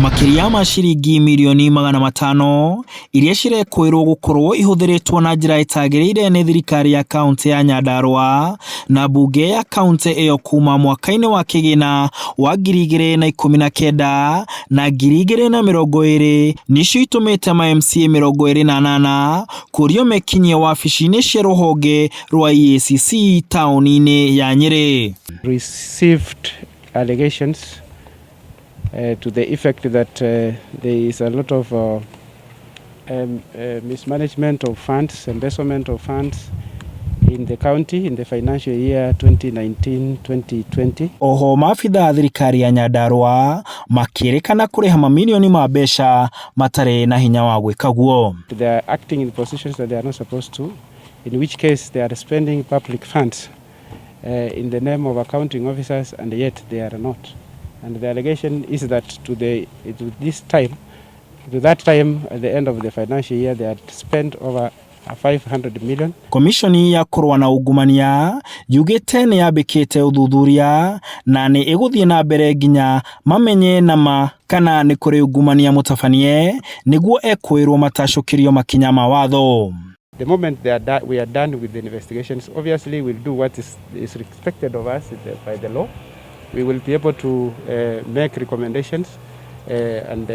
Makĩria ma ciringi mirioni 500 iria cirekũĩrwo gũkorwo ihũthĩrĩtwo na njĩra ĩtagĩrĩire nĩ thirikari ya kaunti ya Nyandarua na mbunge ya kaunti ĩyo kuma mwaka-inĩ wa kĩgĩna wa 2019 na 2020 nĩcio itũmĩte ma MCA 28 kũrio mekinyie wabici-inĩ cia rũhonge rwa EACC taũni-inĩ ya Nyĩrĩ. Received allegations to the effect that there is a lot of mismanagement of funds, embezzlement of funds in the county in the financial year 2019-2020. Oho maabitha a thirikari ya Nyandarua makĩrĩkana kũrĩha mamirioni ma mbeca matarĩ na hinya wa gwĩka guo. They are acting in positions that they are not supposed to, in which case they are spending public funds in the name of accounting officers, and yet they are not. And the allegation is that to this time, to that time, at the end of the financial year, they had spent over 500 million. Komishoni ya kũrũa na ungumania yugĩte nĩ yambĩkĩte ũthuthuria na nĩ ĩgũthiĩ na mbere nginya mamenye nama kana nĩ kũrĩ ungumania mũtabanie nĩguo ekwĩrwo matacũkĩrio makinya ma watho. The moment we are done with the investigations, obviously we'll do what is expected of us by the law. We will be able to make recommendations and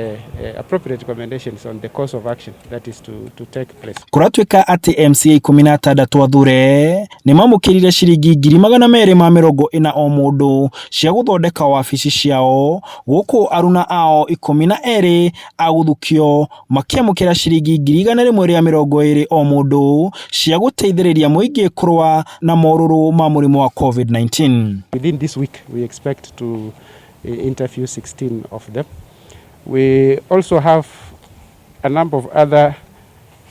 appropriate recommendations on the course of action that is to take place. Kũratuĩka atĩ MCA 16 athure nĩ mamũkĩrire ciringi 240,000 o mũndũ cia gũthondeka wabici ciao, gũkũ aruna ao 12 a gũthukio makĩamũkĩra ciringi 120,000 o mũndũ cia gũteithĩrĩria mũingĩ kũrũa na morũrũ ma mũrimũ wa COVID-19. Within this week, we expect to interview 16 of them. We also have a number of other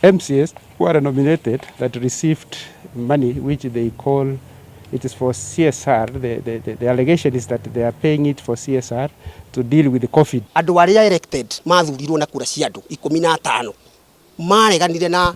MCAs who are nominated that received money which they call it is for CSR. The allegation is that they are paying it for CSR to deal with the COVID. Andũ arĩa elected mathurirwo na kura cia andũ 15 mareganire na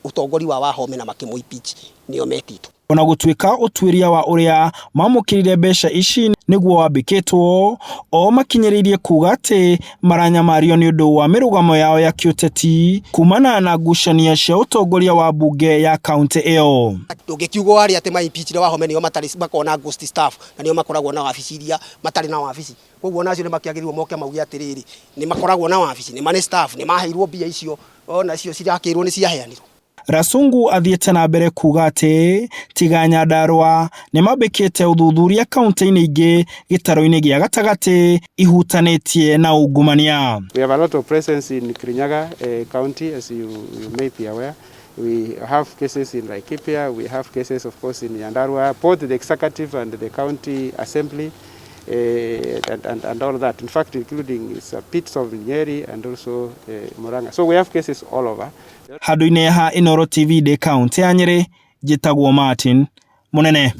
ũtongoria wa Wahome na makĩmũ impeach nĩo metĩtwo. Ona gũtuĩka ũtuĩria wa ũrĩa mamũkĩrire mbeca ici nĩguo wambĩkĩtwo, o makinyĩrĩirie kuga atĩ maranyamario nĩ ũndũ wa mĩrũgamo yao ya kĩũteti kumana na ngucanio cia ũtongoria wa mbunge ya kaunti ĩyo. Ndũngĩkiuga arĩa atĩ ma impeachire Wahome nĩo matarĩ makoragwo na ghost staff na nĩo makoragwo na wabici iria matarĩ na wabici. Koguo nacio nĩ makĩagĩrĩirwo moke mauge atĩrĩrĩ, nĩ makoragwo na wabici, nĩ marĩ staff, nĩ maheirwo mbia icio ona cio cirakĩrwo nĩ ciaheanirwo. Rasungu athiĩte na mbere kuga atĩ tiga Nyandarua nĩ mambĩkĩte ũthuthuria kaunti-inĩ ingĩ gĩtarũ-inĩ gĩa gatagatĩ ihutanĩtie na ungumania. We have a lot of presence in Kirinyaga County, as you may be aware. We have cases in Laikipia, we have cases, of course, in Nyandarua, both the executive and the county assembly, and all that. In fact, including bits of Nyeri and also Murang'a. So we have cases all over. Handũ-inĩ ha Inooro TV ndĩ kaunti ya Nyĩrĩ, njĩtagwo Martin Mũnene.